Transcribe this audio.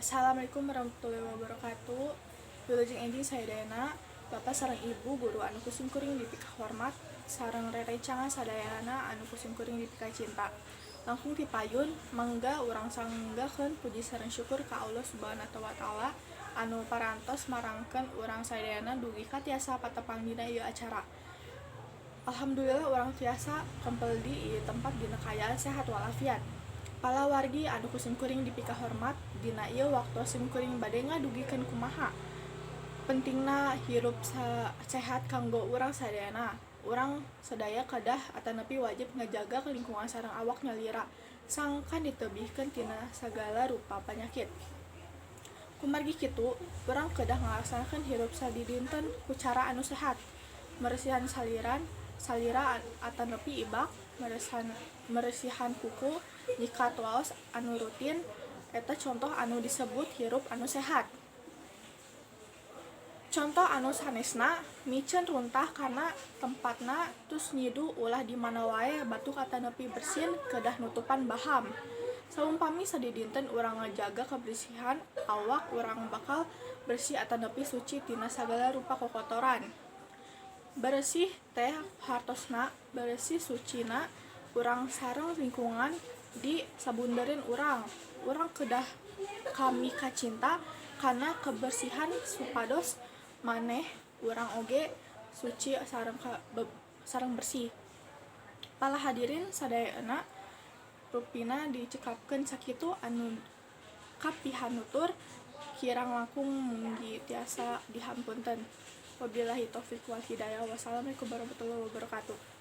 Assalamualaikum warahmatullahi wabarakatuh. Wilujeng enjing sadayana, Bapak sareng Ibu guru anu ku simkuring dipikahormat, sareng rerencangan sadayana anu ku simkuring dipikacinta. Langkung ti payun, mangga urang sanggakeun puji sareng syukur ka Allah Subhanahu wa Ta'ala anu parantos marangkeun urang sadayana dugi ka tiasa patepang dina ieu acara. Alhamdulillah, urang tiasa kempel di ieu tempat dina kaayaan sehat walafiat. Palawargi anu ku simkuring dipikahormat, dina ieu waktu simkuring bade ngadugikeun kumaha pentingna hirup sehat kanggo urang sadayana. Urang sadaya kedah atanapi wajib ngajaga lingkungan sareng awak nyalira sangkan ditebihkeun tina sagala rupa panyakit. Kumargi kitu, urang kedah ngalaksanakeun hirup sadidinten ku cara anu sehat. Meresihan saliran salira atanapi ibak, meresihan kuku, nyikat waos anu rutin, eta contoh anu disebut hirup anu sehat. Contoh anu sanesna, miceun runtah kana tempatna, tus nyidu ulah di mana wae, batuk atanapi bersin kedah nutupan baham. Saumpami sadidinten urang ngajaga kebersihan awak, urang bakal bersih atanapi suci tina sagala rupa kokotoran. Beresih teh hartosna beresih sucina urang sareng lingkungan di sabundereun urang. Urang kedah kamikacinta kana kebersihan supados maneh urang oge suci sareng bersih. Para hadirin sadayana, rupina dicekapkeun sakitu anu kapihanutur, kirang langkung mugi tiasa dihapunten. Wabillahi taufik wal hidayah. Wassalamualaikum warahmatullahi wabarakatuh.